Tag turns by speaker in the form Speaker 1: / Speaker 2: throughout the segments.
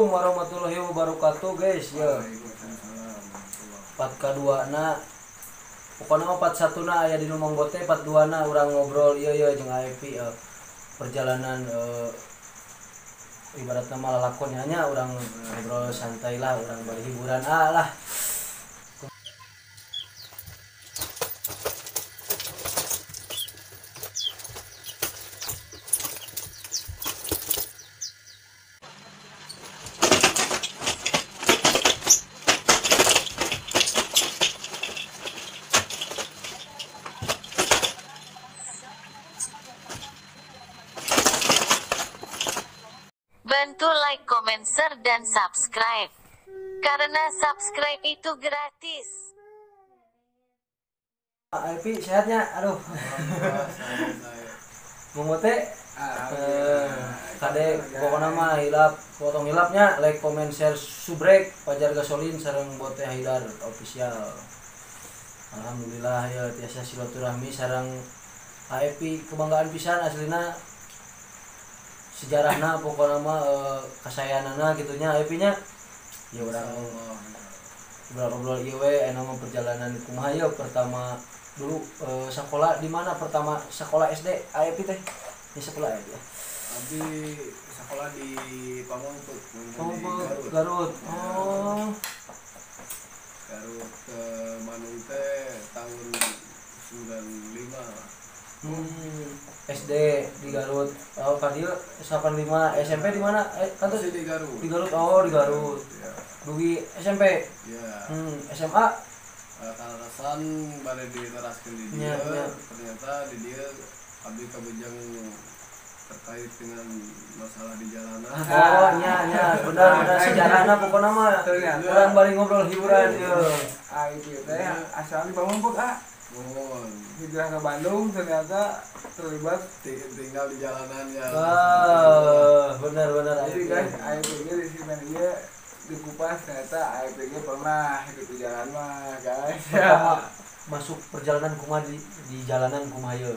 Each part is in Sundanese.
Speaker 1: Assalamualaikum warahmatullahi wabarakatuh guys ya. Part kadua na pokoknya mah part 1 na aya di Mang Bote, part 2 na urang ngobrol ieu ya jeung AFI perjalanan ibaratna mah lalakon nya urang ngobrol santai lah, urang bari hiburan lah.
Speaker 2: Bantu like, comment, share, dan subscribe. Karena subscribe itu gratis.
Speaker 1: Alpi sehatnya, aduh. Mang Bote, kade pokoknya mah hilap, potong hilapnya, like, comment, share, subrek, Pajar Gasolin sareng Bote Haidar official. Alhamdulillah ya tiasa silaturahmi sareng AFI kebanggaan pisan aslina. Sejarahna pokoknya mah kasayanana gitunya AFI nya ya urang ngobrol ieu we aya mah perjalanan kumaha ye pertama dulu sekolah di mana pertama sekolah SD AFI teh di sekolah ya
Speaker 3: abdi sekolah di Pamumpek,
Speaker 1: Pamumpek Garut. Oh
Speaker 3: Garut ke Bandung teh tahun 95.
Speaker 1: SD di Garut. Oh, ka dieu 85. SMP di mana? Kantor
Speaker 3: di Garut.
Speaker 1: Di Garut. Oh, di Garut.
Speaker 3: Ya.
Speaker 1: Dugi SMP.
Speaker 3: Ya.
Speaker 1: SMA
Speaker 3: kalasan bade diteraskeun di dieu. Ya. Ternyata di dieu abdi kabejang terkait dengan masalah di jalanan.
Speaker 1: Oh, nya nya, benar benar sejarahna pokona mah. Urang bari ngobrol hiburan ieu.
Speaker 4: Ah, itu teh asal di Pamumpek ah.
Speaker 3: Mohon.
Speaker 4: Hijrah ke Bandung ternyata terlibat
Speaker 3: tinggal di jalanan ya.
Speaker 1: Ah, benar benar.
Speaker 4: Jadi guys, AFG di sini dia dikupas ternyata AFG pernah hidup di jalan mah, guys.
Speaker 1: Pertama masuk perjalanan kumaha di jalanan kumaha ye?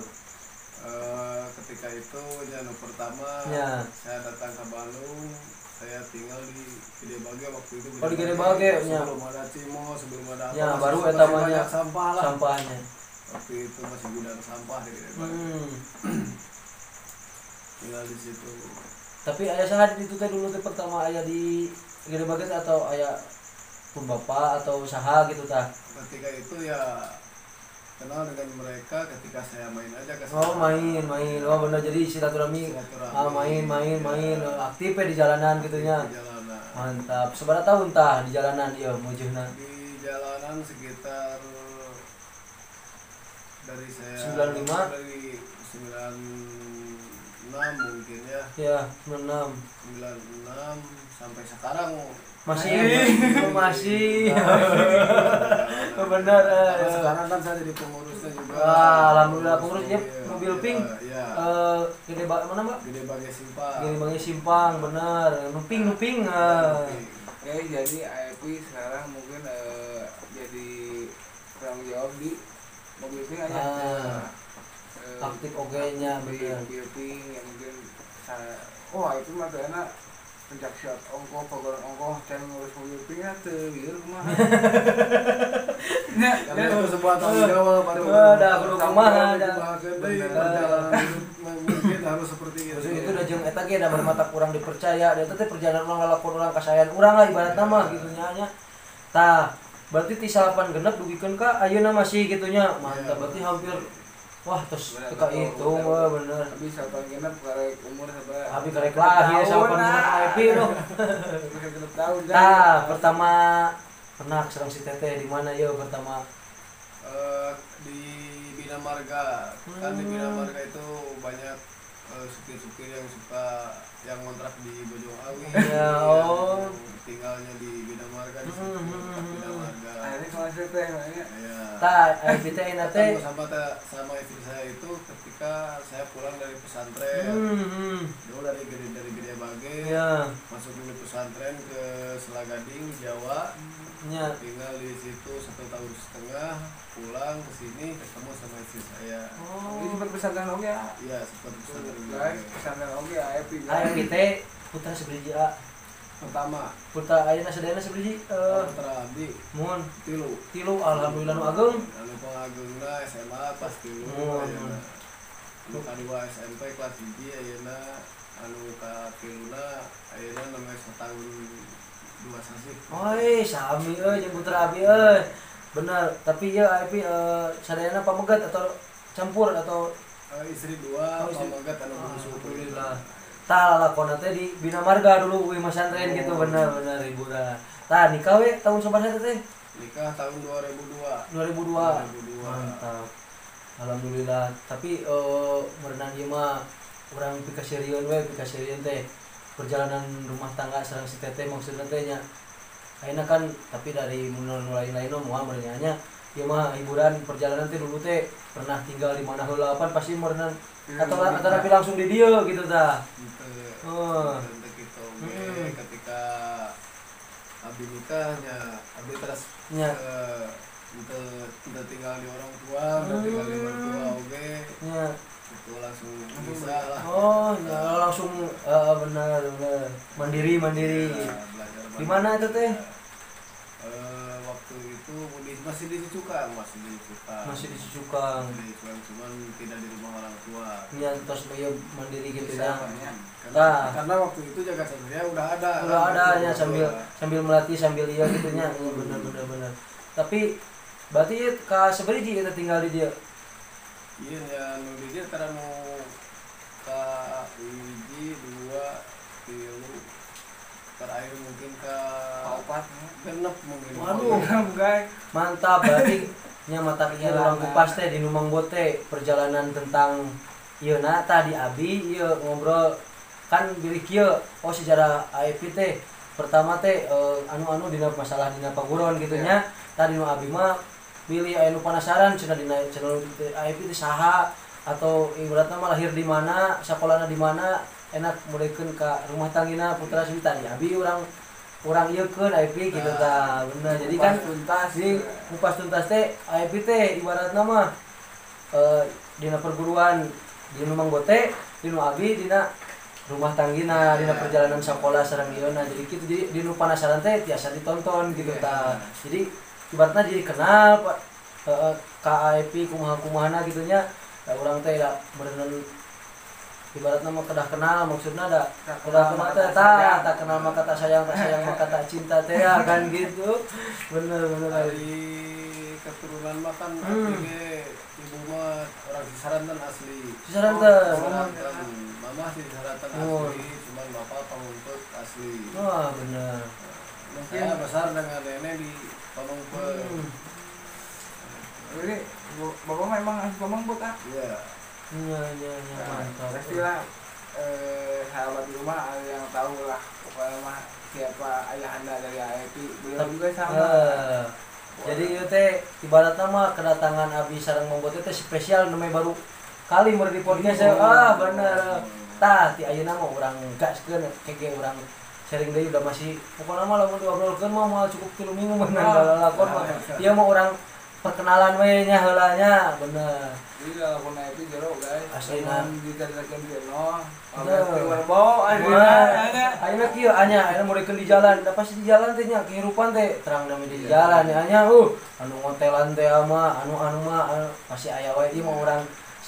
Speaker 3: Ketika itu janu pertama
Speaker 1: ya.
Speaker 3: Saya datang ke Bandung, saya tinggal di Gede Bage waktu itu.
Speaker 1: Oh, di Gede Bage ya.
Speaker 3: Sebelum ada Cimo, sebelum ada apa.
Speaker 1: Ya, baru eta mah
Speaker 3: sampah lah.
Speaker 1: Sampahnya.
Speaker 3: Waktu itu masih gudang sampah di Gede Bage. Tinggal di situ.
Speaker 1: Tapi ayah saha di itu teh dulu teh pertama ayah di Gede Bage atau ayah pun bapak atau saha gitu tah?
Speaker 3: Ketika itu ya kenal dengan mereka ketika saya main aja ke sana.
Speaker 1: Oh, main. Oh, benar, jadi silaturahmi. Ah, main ya. Main aktif ya di jalanan gitunya.
Speaker 3: Di jalanan.
Speaker 1: Mantap. Seberapa tahun tah di jalanan ieu mujeuhna?
Speaker 3: Di jalanan sekitar dari saya
Speaker 1: 95
Speaker 3: dari 96 mungkin ya.
Speaker 1: Ya, 96.
Speaker 3: 96 sampai sekarang
Speaker 1: masih masih. Benar.
Speaker 3: Sekarang kan saya jadi pengurusnya juga.
Speaker 1: Wah, alhamdulillah pengurusnya mobil pink.
Speaker 3: Ya.
Speaker 1: Gede mana, Mbak?
Speaker 3: Gede Bage Simpang.
Speaker 1: Gede Bage Simpang, benar. Nuping.
Speaker 4: Oke, jadi AFI sekarang mungkin jadi tanggung jawab di mobil pink aja.
Speaker 1: Aktif oge-nya
Speaker 4: bener. Mobil pink yang mungkin oh, itu mah enak. Pencak shot ongkoh, pagoran ongkoh, can ngurus mobil pink ya teu lieur kumaha.
Speaker 3: Nya, karena itu sebuah tanggung jawab baru.
Speaker 1: Da kudu kumaha da.
Speaker 3: Mungkin harus seperti itu.
Speaker 1: Itu udah jeung eta ge da mata kurang dipercaya, da eta teh perjalanan urang lalakon urang kasayan urang lah ibaratna mah gitu nya nya. Tah, berarti ti 8 genep dugikeun ka ayeuna masih kitu nya. Mantap, berarti hampir wah, terus teka hitung, wah bener.
Speaker 4: Habis 8 genep karek umur sabaraha?
Speaker 1: Habis karek lahir 8 genep AFI loh.
Speaker 4: Genep tahun.
Speaker 1: Tah, pertama pernah serang si Teteh di mana ya pertama?
Speaker 3: Di Bina Marga. Kan di Bina Marga itu banyak supir-supir yang suka yang ngontrak di Bojong Awi.
Speaker 1: Ya, oh.
Speaker 3: Tinggalnya di Bina Marga di situ, Bina Marga.
Speaker 4: Akhirnya kalau teh namanya.
Speaker 3: Iya.
Speaker 1: Tah, AFI teh enak teh.
Speaker 3: Sama istri saya itu ketika saya pulang dari pesantren. Dulu dari Gede Bage.
Speaker 1: Ya.
Speaker 3: Masuk dulu pesantren ke Selagading, Jawa.
Speaker 1: Ya.
Speaker 3: Tinggal di situ 1,5 tahun, pulang ke sini ketemu sama istri saya.
Speaker 1: Oh.
Speaker 4: Ini sempat pesantren oge ya?
Speaker 3: Iya, sempat pesantren.
Speaker 4: Guys, pesantren oge AFI.
Speaker 1: AFI teh putra seberiji A.
Speaker 3: Pertama.
Speaker 1: Putra ayeuna sadayana sabiji?
Speaker 3: Putra abdi.
Speaker 1: Muhun.
Speaker 3: Tilu.
Speaker 1: Tilu, alhamdulillah nu ageng.
Speaker 3: Anu pangageungna SMA kelas 3 ayeuna. Anu kadua SMP kelas 1 ayeuna, anu katiluna ayeuna namanya setahun 2 sasih.
Speaker 1: Oi, sami euy jeung putra abdi euy. Bener, tapi ieu abi sadayana pamegat atau campur atau
Speaker 3: istri 2, pamegat anu bungsu.
Speaker 1: Alhamdulillah. Tah lalakonna teh di Bina Marga dulu uih masantren gitu, bener-bener hiburan. Tah nikah we tahun sabaraha teh?
Speaker 3: Nikah tahun 2002.
Speaker 1: 2002. Mantap. Alhamdulillah. Tapi merenang ieu mah urang pikaseurieun we, pikaseurieun teh perjalanan rumah tangga sareng si teteh maksudna teh nya. Ayeuna kan tapi dari nu lain-lain moal meureun nya. Ieu mah hiburan perjalanan teh dulu teh pernah tinggal di mana heula pan pasti merenang atau tapi langsung di dieu gitu tah. Heeh.
Speaker 3: Gitu. Ketika abdi nikahnya abdi terus
Speaker 1: nya
Speaker 3: ente tinggal di orang tua, ente tinggal di mertua oge.
Speaker 1: Nya.
Speaker 3: Itu langsung bisa lah.
Speaker 1: Oh, ya langsung benar benar. Mandiri mandiri.
Speaker 3: Ya,
Speaker 1: di mana itu teh?
Speaker 3: Waktu itu masih di Cicukang, masih di Cicukang.
Speaker 1: Masih di Cicukang.
Speaker 3: Di Cicukang, cuman tidak di rumah orang tua.
Speaker 1: Iya, terus dia mandiri gitu ya.
Speaker 3: Karena waktu itu Jagat Satria udah ada.
Speaker 1: Udah ada ya, sambil sambil melatih sambil iya gitu nya. Benar benar benar. Tapi berarti ka seberiji kita tinggal di dia.
Speaker 3: Iya, ya nu di dia tara nu ka hiji, 2, 3 terakhir mungkin ke
Speaker 4: 4
Speaker 3: genep mungkin.
Speaker 1: Waduh, mantap berarti nya mata ieu urang kupas teh di Numang Bote perjalanan tentang ieu na tadi abi ieu ngobrol kan bilih kieu oh sejarah AEP teh pertama teh anu-anu dina masalah dina paguron gitu nya. Tadi nu abi mah bilih aya nu penasaran cenah dina channel AEP teh saha atau ibaratna mah lahir di mana, sakolana di mana, enak mulikeun ka rumah tanggina putra sih tadi abi urang ieukeun AEP gitu tah bener. Jadi kan
Speaker 4: tuntas
Speaker 1: di kupas tuntas teh AEP teh ibaratna mah dina perguruan di Numang Bote, di nu abi dina rumah tanggina, dina perjalanan sakola sareng ieuna. Jadi kitu, jadi di nu panasaran teh tiasa ditonton gitu tah. Jadi ibaratna jadi kenal ka AEP kumaha-kumahana gitu nya. Da urang teh da berenang ibaratna mah kedah kenal maksudna da kedah kenal teh tak kenal maka tak sayang, tak sayang maka tak cinta teh ya kan gitu. Bener bener.
Speaker 3: Dari keturunan mah kan abdi ge ibu mah orang Cisaranten asli.
Speaker 1: Cisaranten.
Speaker 3: Cisaranten. Mama Cisaranten asli, cuman bapak Pamengpeuk asli.
Speaker 1: Wah, bener.
Speaker 3: Mungkin besar dengan nenek di Pamengpeuk.
Speaker 4: Jadi bapak memang asli Pamengpeuk ah?
Speaker 3: Iya.
Speaker 1: Iya, iya, iya, mantap.
Speaker 4: Pastilah sahabat di rumah ada yang tahu lah pokoknya mah siapa ayahanda dari AEP, beliau juga sama.
Speaker 1: Jadi ieu teh ibaratna mah kedatangan abi sareng Mang Bote teh spesial namanya baru kali meur di podcast ya. Ah, bener. Tah ti ayeuna mah urang gaskeun kege urang sharing deui udah masih pokokna mah lamun diobrolkeun mah moal cukup 3 minggu bener lalakon mah. Ieu mah urang perkenalan we nya heula nya bener.
Speaker 4: Jadi lalakon AEP jero guys.
Speaker 1: Aslina
Speaker 4: dicaritakeun ke no. Warbo
Speaker 1: ayeuna kieu anya ayeuna murikeun di jalan. Da pasti di jalan teh nya kehirupan teh terang dami di jalan ya anya anu ngotelan teh mah anu mah pasti aya wae ieu mah urang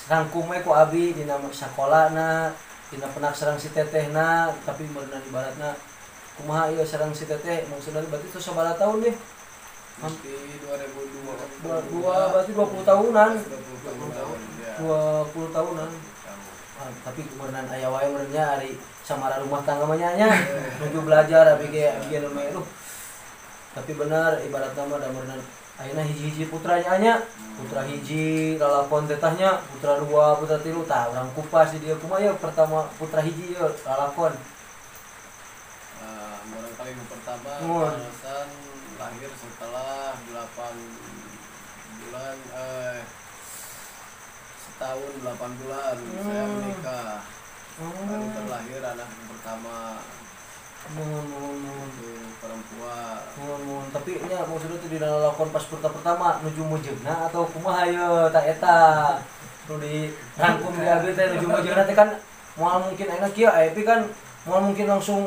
Speaker 1: rangkum we ku abi dina sakolana, dina penak sareng si tetehna, tapi meureunan ibaratna kumaha ieu sareng si teteh maksudna berarti teh sabaraha tahun deh?
Speaker 3: Di 2002
Speaker 1: berarti 20 tahunan.
Speaker 3: 20 tahun ya.
Speaker 1: 20 tahunan. Ah, tapi kemudian aya wae meureunnya ari samara rumah tangga mah nya nuju belajar abi ge abi ge nu mah. Tapi benar ibaratna mah da meureunna ayeuna hiji-hiji putranya nya, putra hiji lalakon tetahnya, putra 2, putra 3 tah urang kupas di dieu kumaha ieu pertama putra hiji ieu lalakon.
Speaker 3: Barangkali nu pertama alasan lahir setelah 8 bulan setahun 8 bulan saya menikah. Baru terlahir anak pertama. Itu perempuan.
Speaker 1: Tapi nya maksudnya itu di lalakon pas pertama nuju mujegna atau kumaha ye tak eta. Nu dirangkum di abi teh nuju mujegna teh kan moal mungkin enak kieu AEP kan moal mungkin langsung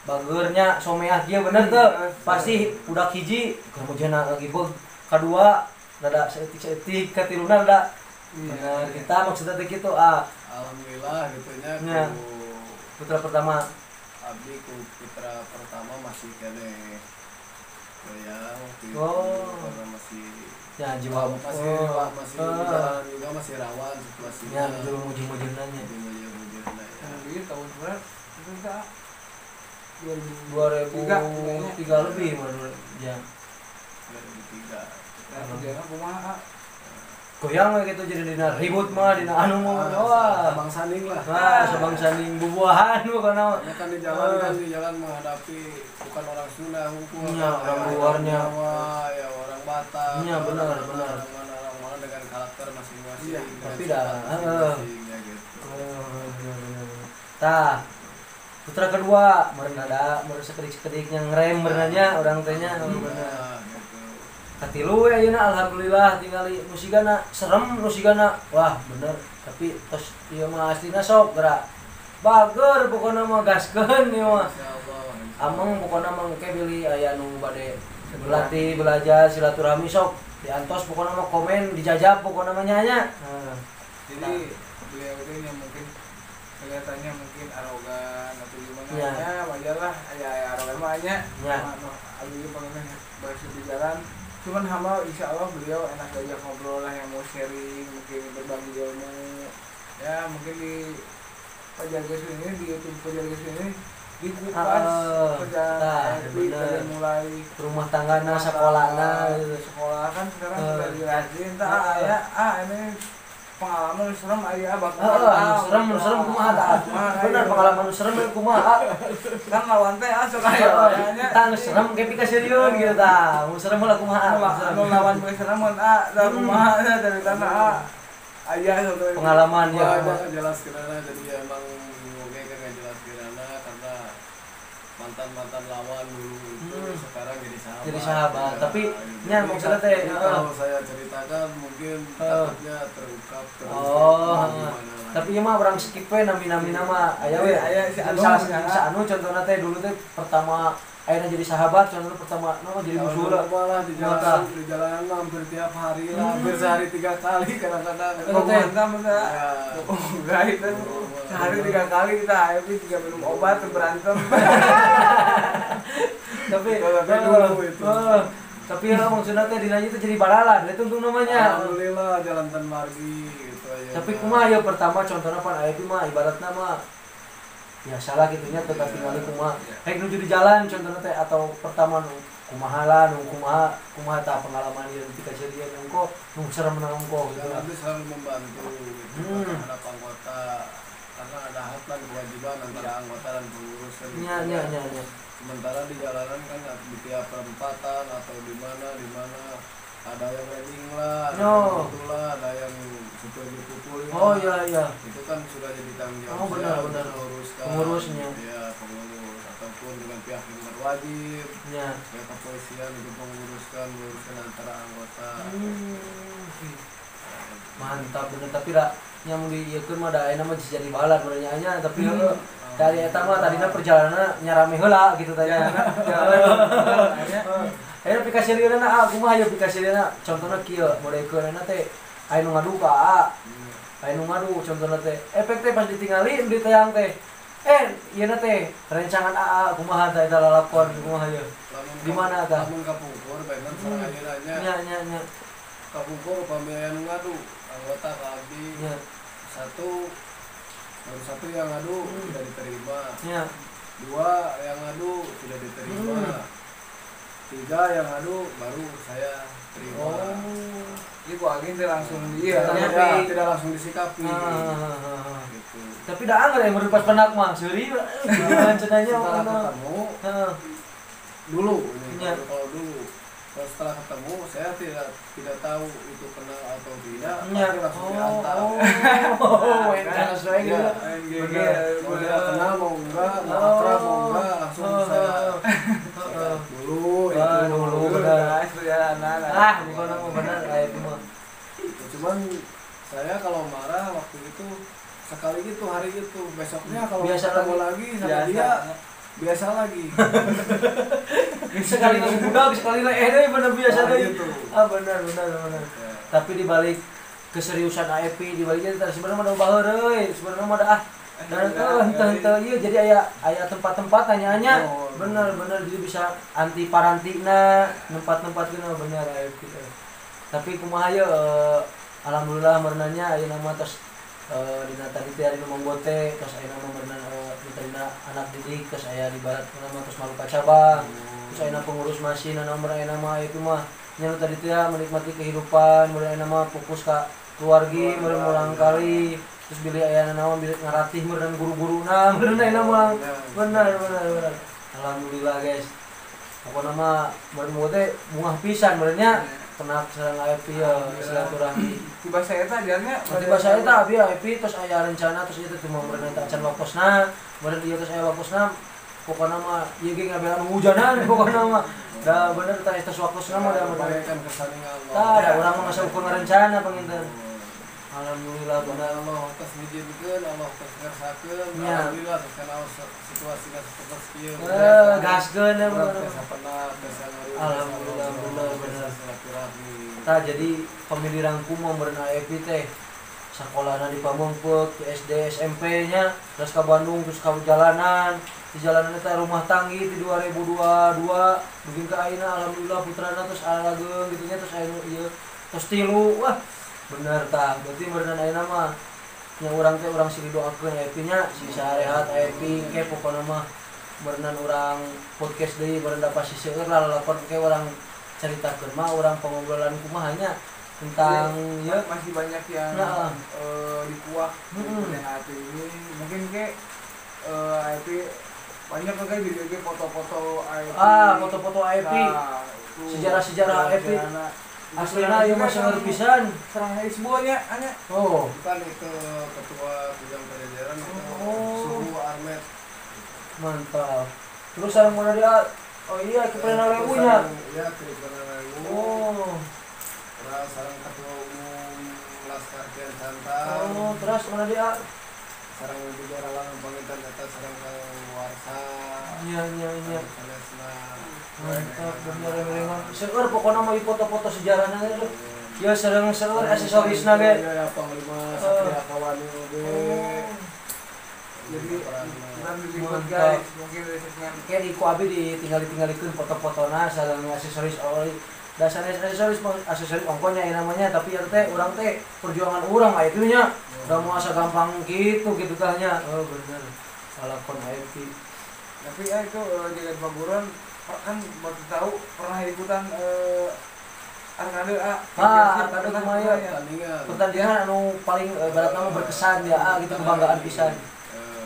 Speaker 1: Bageurnya someah kieu bener teu? Pasti budak hiji keur lagi beg. Kadua rada saeutik-saeutik, katiluna rada bener kita maksudnya teh kitu ah.
Speaker 3: Alhamdulillah gitu nya ku
Speaker 1: putra pertama.
Speaker 3: Abdi ku putra pertama masih keneh goyang gitu. Karena masih
Speaker 1: ya jiwa
Speaker 3: masih masih jalan juga masih rawan situasinya.
Speaker 1: Ya betul mujur-mujurna nya.
Speaker 3: Mujur-mujurna ya.
Speaker 4: Ieu tahun berapa? Itu teh
Speaker 1: 2003 lebih menurut ya.
Speaker 3: 2003.
Speaker 4: Nah, perjalanan kumaha?
Speaker 1: Goyang we gitu jadi dina ribut mah dina anu mah. Wah,
Speaker 3: sabang sanding lah.
Speaker 1: Wah, sabang sanding bubuahan pokona mah.
Speaker 3: Kan di jalan kan di jalan menghadapi bukan orang Sunda hukum,
Speaker 1: ya, orang luarnya,
Speaker 3: ya orang Batak.
Speaker 1: Iya, benar, benar.
Speaker 3: Orang mana dengan karakter masing-masing.
Speaker 4: Iya,
Speaker 1: tapi dah
Speaker 3: ya gitu.
Speaker 1: Tah, putra kedua meureun ada meureun sekedik-sekediknya ngerem meureunnya orang teh nya bener. Katilu we ayeuna alhamdulillah tingali nu sigana serem nu sigana wah bener tapi tos ieu mah aslina sok gerak bager pokona mah gaskeun ieu mah. Ameng pokona mah engke bilih aya nu bade berlatih belajar silaturahmi sok diantos pokona mah komen dijajab pokona mah nya nya.
Speaker 4: Jadi beliau itu yang mungkin kelihatannya mungkin arogan atau gimana ya wajar lah ya arogan mah nya. Abdi pengen bahas di jalan cuman hamba insya Allah beliau enak diajak ngobrol lah yang mau sharing mungkin berbagi ilmu ya mungkin di Pajar Gesu ini di YouTube Pajar Gesu ini dikupas perjalanan dari mulai
Speaker 1: rumah tanggana sekolahna
Speaker 4: sekolah kan sekarang sudah dijelasin tak ya ini pengalaman serem aya bakal
Speaker 1: serem serem kumaha tah bener pengalaman serem kumaha
Speaker 4: kan lawan teh sok aya nya
Speaker 1: tah serem ke pikasieun gitu tah mun serem lah kumaha
Speaker 4: anu lawan we serem mun tah kumaha dari tanah aya
Speaker 1: pengalaman ya
Speaker 3: jelas kirana jadi emang oge kan jelas kirana karena mantan-mantan lawan dulu itu sekarang jadi sahabat.
Speaker 1: Jadi sahabat, tapi nya maksudnya teh
Speaker 3: kalau saya ceritakan mungkin takutnya terungkap terus.
Speaker 1: Oh, tapi ieu mah urang skip we nami-nami nama aya we.
Speaker 4: Aya si anu
Speaker 1: si anu contohna teh dulu teh pertama ayeuna jadi sahabat, contohna pertama nu jadi musuh
Speaker 3: lah di jalan di jalanan hampir tiap hari lah, hampir sehari 3 kali kadang-kadang.
Speaker 4: Mantap mantap. Enggak itu sehari 3 kali kita happy juga minum obat berantem.
Speaker 1: Tapi
Speaker 3: dulu itu.
Speaker 1: Tapi ya maksudnya teh dina itu jadi balalan, itu untung namanya.
Speaker 3: Alhamdulillah jalan tan margi gitu aja.
Speaker 1: Tapi kumaha ya pertama contohna pan aya mah ibaratna mah biasalah gitunya tetap tinggali kumaha. Rek nuju di jalan contohna teh atau pertama nu kumaha lah nu kumaha kumaha tah pengalaman ieu ketika kejadian engko nu serem ongko gitu.
Speaker 3: Tapi selalu membantu gitu terhadap anggota karena ada hak dan kewajiban antara anggota dan pengurus kan.
Speaker 1: Iya iya iya.
Speaker 3: Sementara di jalanan kan di tiap perempatan atau di mana ada yang wedding lah, ada yang itu lah, ada yang supir dipukul.
Speaker 1: Oh iya iya.
Speaker 3: Itu kan sudah jadi tanggung jawab.
Speaker 1: Oh benar benar. Pengurusnya.
Speaker 3: Iya pengurus ataupun dengan pihak yang berwajib.
Speaker 1: Iya.
Speaker 3: Pihak kepolisian untuk menguruskan antara anggota.
Speaker 1: Mantap bener tapi dah yang diieukeun mah da ayeuna mah jadi balad benernya nya tapi dari eta mah tadina perjalananna nya rame heula gitu tah nya. Ayeuna pikasieunna ah kumaha ieu pikasieunna contohna kieu modekeunna teh aya nu ngadu ka A. Aya nu ngadu contohna teh efek teh pas ditingali di tayang teh ieu teh rencangan AA kumaha tah eta lalakon kumaha ieu. Di mana tah?
Speaker 3: Lamun kapungkur bae sareng ayeuna nya.
Speaker 1: Nya nya nya.
Speaker 3: Kapungkur pamilihan ngadu anggota ka abdi.
Speaker 1: Ya.
Speaker 3: Satu baru satu yang ngadu tidak diterima.
Speaker 1: Ya.
Speaker 3: 2 yang ngadu tidak diterima. 3 yang ngadu baru saya terima.
Speaker 1: Oh.
Speaker 4: Jadi gua angin langsung dia.
Speaker 3: Ya, tidak langsung disikapi. Gitu.
Speaker 1: Tapi dah anggar yang baru pas penak mah seuri. Cenanya
Speaker 3: setelah ketemu. Dulu ini
Speaker 1: ya.
Speaker 3: Kalau dulu setelah ketemu saya tidak tahu itu kenal atau tidak,
Speaker 1: ya.
Speaker 3: Tapi langsung diantar.
Speaker 1: Oh, enak sesuai gitu.
Speaker 3: Mau dia kenal mau enggak, mau akrab mau enggak, langsung saya dulu itu
Speaker 1: dulu benar. Ah, bukan aku benar kayak itu mah.
Speaker 3: Cuman saya kalau marah waktu itu sekali gitu hari itu, besoknya kalau
Speaker 1: biasa
Speaker 3: ketemu lagi sama dia Biasa lagi.
Speaker 1: Sekali masuk budak, sekali leh bener biasa deh.
Speaker 3: Gitu.
Speaker 1: Ah benar. Ya. Tapi dibalik keseriusan AEP dibaliknya sebenarnya mah baheureuy, sebenarnya mah ah dan henteu ieu jadi aya tempat-tempat tanyanya bener jadi bisa anti parantina nempat-tempatkeun bener AEP. Tapi kumaha ye alhamdulillah merenanya ayeuna mah tos dina tadi teh ari nu manggote tos ayeuna mah merenang diterima anak didik tos aya di barat mah tos Maluka cabang. Terus ayeuna pengurus masih nomor ayeuna mah itu mah nya nu tadi teh menikmati kehidupan, meureun ayeuna mah fokus ka keluargi, meureun mulang kali, terus bilih aya naon bilih ngaratih meureun guru-guruna, meureun ayeuna mah bener. Alhamdulillah guys. Pokona mah meureun teh bungah pisan meureun nya penak sareng AEP ya silaturahmi.
Speaker 4: Tiba saya eta ajarnya,
Speaker 1: tiba saya eta abi AEP terus aya rencana terus ieu teh cuma meureun eta acan waktosna, meureun ieu terus aya waktosna. Pokona mah ieu ge ngabelan hujanan pokona mah. Da bener tah eta waktosna mah da bener
Speaker 3: kan kersane Allah.
Speaker 1: Tah da urang mah masa ukur ngarencana panginten. Alhamdulillah bener
Speaker 3: Allah tos ngijinkeun, Allah tos ngersakeun. Alhamdulillah tos kana situasina sapertos kieu.
Speaker 1: Gaskeun ya bener. Alhamdulillah bener. Tah jadi pemilih rangkum mah meureun AEP teh sakolana di Pameungpeuk, di SD, SMP nya, terus ka Bandung, terus ka jalanan. Di jalanan eta rumah tanggi di 2022 dugi ka ayeuna alhamdulillah putrana terus alageung gitu nya terus aya ieu terus tilu wah bener tah berarti meureun ayeuna mah nya urang teh urang silih doakeun AEP nya si sarehat AEP ke pokona mah meureun urang podcast deui meureun da pasti seueur lah lalakon ke urang caritakeun mah urang pengobrolan kumaha nya tentang ya
Speaker 4: masih banyak yang dikuak yang AEP ini mungkin ke AEP banyak kan video foto-foto AEP.
Speaker 1: Ah, foto-foto AEP. Nah, sejarah-sejarah AEP. Aslina ieu mah seueur pisan.
Speaker 4: Serang Hizbulnya anya.
Speaker 1: Oh,
Speaker 3: bukan itu ketua bidang pajajaran itu suhu Armet.
Speaker 1: Mantap. Terus sareng mana dia? Oh iya, Kepulauan Lewu-nya.
Speaker 3: Iya, Kepulauan Lewu.
Speaker 1: Oh.
Speaker 3: Terus sareng ketua umum Laskar Kian Santang.
Speaker 1: Oh, terus mana dia?
Speaker 3: Sarang bicara lang panginten eta sarang kang warsa.
Speaker 1: Iya. Mantap bener memang. Seueur pokona mah foto-foto sejarahna teh. Ya sareng seueur aksesorisna ge.
Speaker 3: Ya Panglima Satria Kawani oge.
Speaker 4: Jadi urang diliput guys, mungkin dari segmen
Speaker 1: ke di ku abi ditinggal-tinggalikeun foto-fotona sareng aksesoris oi. Dasarnya aksesoris ongkonya ya namanya, tapi ya teh urang teh perjuangan urang aya kieu nya. Da moal asa gampang gitu tah nya. Oh bener. Salakon AEP.
Speaker 4: Tapi ya itu jagat Paguron kan baru tahu pernah ikutan Arkade A.
Speaker 1: Arkade kumaha ya? Pertandingan anu paling barat nama berkesan ya gitu kebanggaan pisan.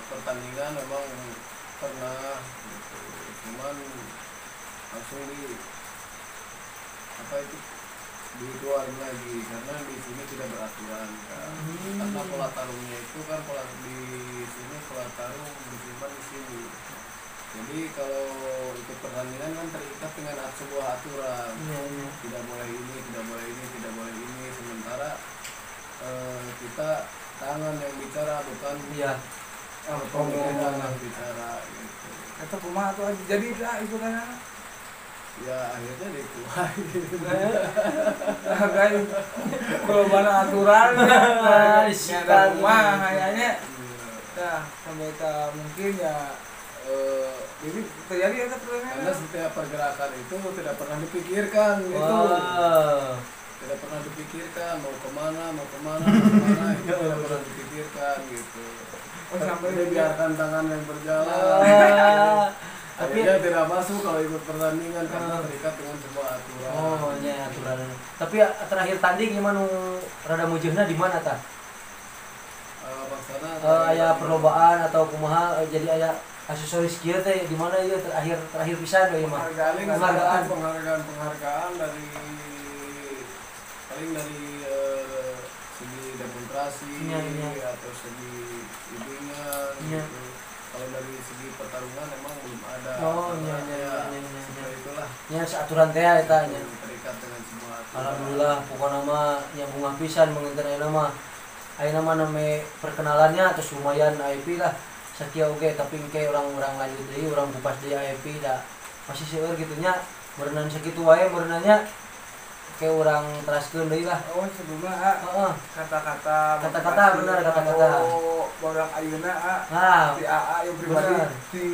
Speaker 3: Pertandingan memang pernah gitu. Cuman langsung di apa itu dikeluarin lagi karena di sini tidak beraturan kan. Karena pola tarungnya itu kan pola di sini pola tarung disimpan di sini. Jadi kalau ikut pertandingan kan terikat dengan sebuah aturan.
Speaker 1: Iya.
Speaker 3: Tidak boleh ini, tidak boleh ini, tidak boleh ini. Sementara kita tangan yang bicara bukan
Speaker 1: iya.
Speaker 3: Pemikiran yang bicara gitu.
Speaker 4: Atau kumaha tuh jadi ikutan
Speaker 3: ya akhirnya dikeluarin.
Speaker 4: Nah, guys, kalau mana aturan ya, ada rumah kayaknya. Nah, sampai mungkin ya jadi terjadi ya
Speaker 3: karena setiap pergerakan itu tidak pernah dipikirkan gitu. Tidak pernah dipikirkan mau kemana, mau kemana, mau kemana itu tidak pernah dipikirkan gitu. Oh, sampai dibiarkan tangan yang berjalan. Tapi dia tidak masuk kalau ikut pertandingan karena terikat dengan sebuah aturan.
Speaker 1: Oh, iya aturan. Tapi ya, terakhir tanding gimana rada mujeuhna di mana tah?
Speaker 3: Maksudna
Speaker 1: aya perlombaan atau kumaha jadi aya aksesoris kieu teh di mana ieu terakhir pisan we mah.
Speaker 3: Penghargaan dari paling dari segi demonstrasi ya, atau segi bimbingan gitu. Kalau dari segi pertarungan emang belum ada.
Speaker 1: Oh iya.
Speaker 3: Itulah.
Speaker 1: Ya aturan teh eta nya.
Speaker 3: Terikat dengan semua aturan.
Speaker 1: Alhamdulillah pokona mah nya bunga pisan menginten ayeuna mah. Ayeuna mah name perkenalannya terus lumayan IP lah. Sakieu oge tapi engke urang-urang lanjut deui urang kupas deui AEP da masih seueur kitu nya berenang sakitu wae berenangnya ke urang teraskeun deui lah.
Speaker 4: Oh sebelumnya heeh kata-kata
Speaker 1: kata-kata benar kata-kata.
Speaker 4: Oh barudak ayeuna A.
Speaker 1: Nah,
Speaker 4: si AA yang pribadi di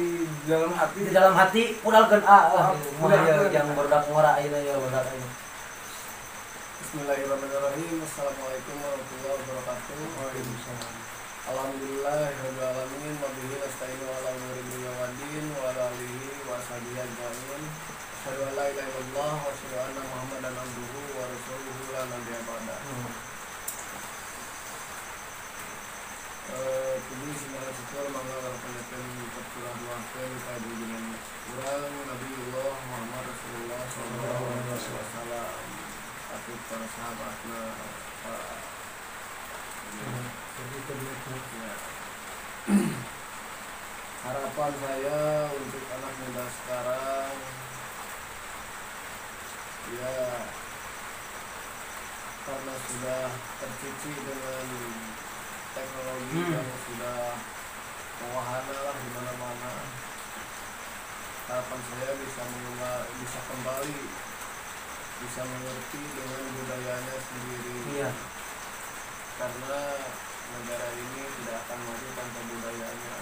Speaker 4: dalam hati.
Speaker 1: Di dalam hati pudalkeun A lah. Mun yang barudak ngora ayeuna ya barudak ayeuna.
Speaker 3: Bismillahirrahmanirrahim. Assalamualaikum warahmatullahi wabarakatuh.
Speaker 1: Waalaikumsalam.
Speaker 3: Alhamdulillahirabbil alamin wa bihi nasta'inu ala umuri dunya waddin wa ala alihi wa ashabihi ajmain. Asyhadu an la ilaha illallah wa asyhadu anna Muhammadan abduhu wa rasuluhu la nabiyya ba'da. Puji segala syukur mangga panjatkeun tercurah luahkeun ka junjungan urang Nabiullah Muhammad Rasulullah sallallahu alaihi wasallam. Atau para sahabatna para ya. Harapan saya untuk anak muda sekarang ya, karena sudah tercuci dengan teknologi yang sudah mewahana lah di mana-mana. Harapan saya bisa kembali bisa mengerti dengan budayanya sendiri.
Speaker 1: Iya.
Speaker 3: Karena negara ini tidak akan maju tanpa budayanya.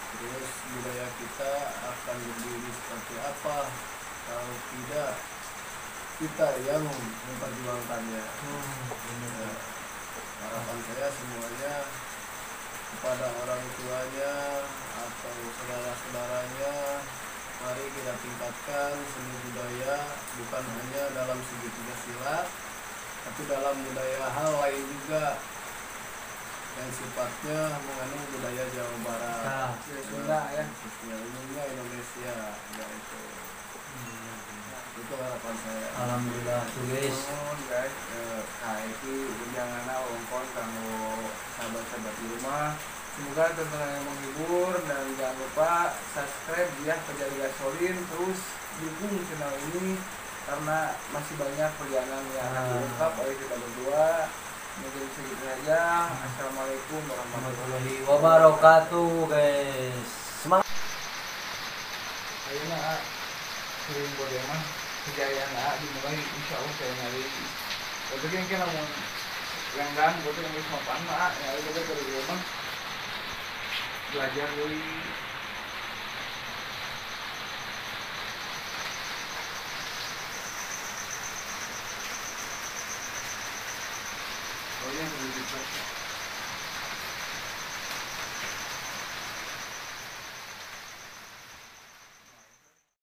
Speaker 3: Terus budaya kita akan berdiri seperti apa kalau tidak kita yang memperjuangkannya. Nah, harapan saya semuanya kepada orang tuanya atau saudara-saudaranya, mari kita tingkatkan seni budaya bukan hanya dalam segitiga silat, tapi dalam budaya hal lain juga yang sifatnya mengandung budaya Jawa Barat,
Speaker 1: nah,
Speaker 4: Sunda ya,
Speaker 3: khususnya umumnya Indonesia, ya itu. Itu harapan saya.
Speaker 1: Alhamdulillah tuh guys.
Speaker 4: Guys, nah itu jangan wongkon kanggo sahabat-sahabat di rumah. Semoga tontonan yang menghibur dan jangan lupa subscribe ya Pejar Gasolin, terus dukung channel ini karena masih banyak perjalanan yang akan diungkap oleh kita berdua. Mungkin segitu saja. Assalamualaikum warahmatullahi
Speaker 1: wabarakatuh guys. Semangat.
Speaker 4: Ayeuna kirim boleh mah kejayaan dimulai insya Allah saya nyari. Tapi kan lamun lenggang bote yang geus mapan mah nyari kita ke rumah belajar deui. Oh ya, begitu.